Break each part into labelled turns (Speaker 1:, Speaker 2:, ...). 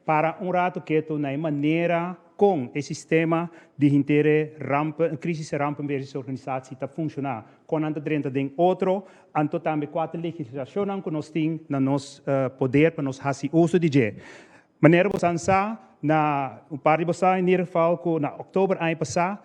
Speaker 1: Para un ratu ketu na e manera kon e sistema di henter ramp, crisis rampenbeheersorganisatie ta funshoná, kon nan ta drenta den otro, anto tambe kua legislashon ku nos tin na nos poder pa nos hasi uso di dje. Manera boso sa, na un par di boso in ieder geval ku na òktober aña pasá,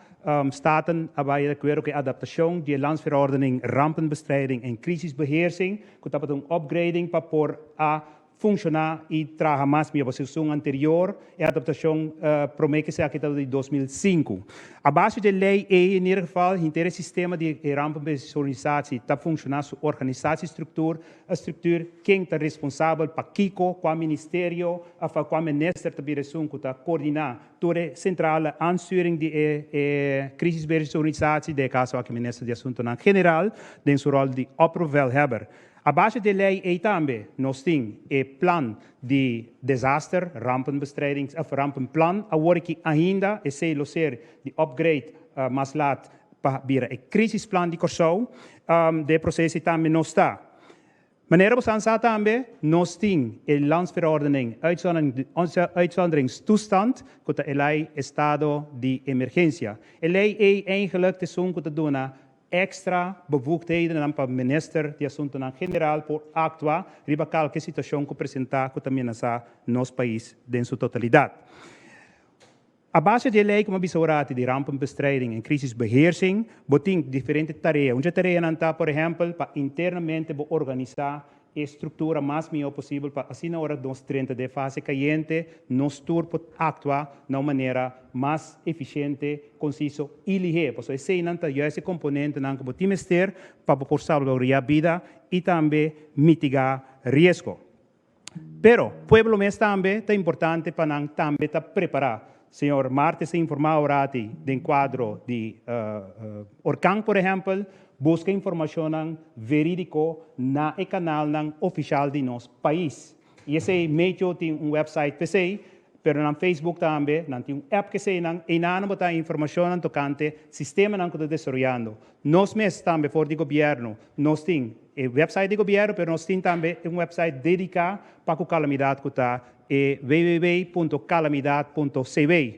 Speaker 1: Staten a bai di akuerdo ku adaptashon di landsverordening rampenbestrijding en crisisbeheersing, ku tabata un upgrading pa por a funshoná i traha mas mihó. Posishon anterior e adaptashon promé ku esaki di 2005. A base di lei ei, in ieder geval, henter sistema di rampenbeheersorganisatie ta funshoná, su organisatiestructuur, e structuur ken ta responsabel pa kiko, kua ministerio, òf kua minister ta bira esun ku ta koordiná tur e centrale aansturing di e crisisbeheersorganisatie, den kaso aki minister di Asuntunan General, den su ròl di opperbevelhebber. A base di lei ei tambe nos tin e plan di desaster, rampenbestrijding, òf rampenplan, awor ku ainda esei lo ser di upgrade mas lat pa bira e crisisplan di Kòrsou, den proseso tambe nos ta. Manera boso sa tambe, nos tin e landsverordening uitzonderingstoestand, ku ta e lei estado di emergensia. E lei ei eigenlijk ta esun ku ta duna extra bevoegdheden pa minister di Asuntunan General por aktua riba kualke situashon ku presentá ku ta menasá nos pais den su totalidat. A base di lei, komo bisa, di rampenbestrijding en crisisbeheersing, bo tin diferente tarea. Un tarea ta, por ehèmpel, pa internamente bo organisá e struktura mas mihó posibel pa asina ora nos drenta den fase kayente, nos tur por aktua na un manera mas efisiente, konsiso i lihé. Pasobra esei nan ta juist e komponentenan ku bo tin mester pa por salba bida i tambe mitigá riesgo. Pero pueblo mes tambe ta importante pa nan tambe ta prepará. Señor Martes a informá orati den kuadro di orkan, por ehèmpel, buska informashon verídiko na e kanal ofisial di nos pais. I esei medio tin un website p'esei, pero na Facebook tambe, nan tin un app ku esei nan, i nan bo ta informashon tokante sistemanan ku ta desaroyando. Nos mes tambe for di gobièrnu, nos tin e website di gobièrnu, pero nos tin tambe un website dediká pa e kalamidat ku ta e www.calamidad.cw.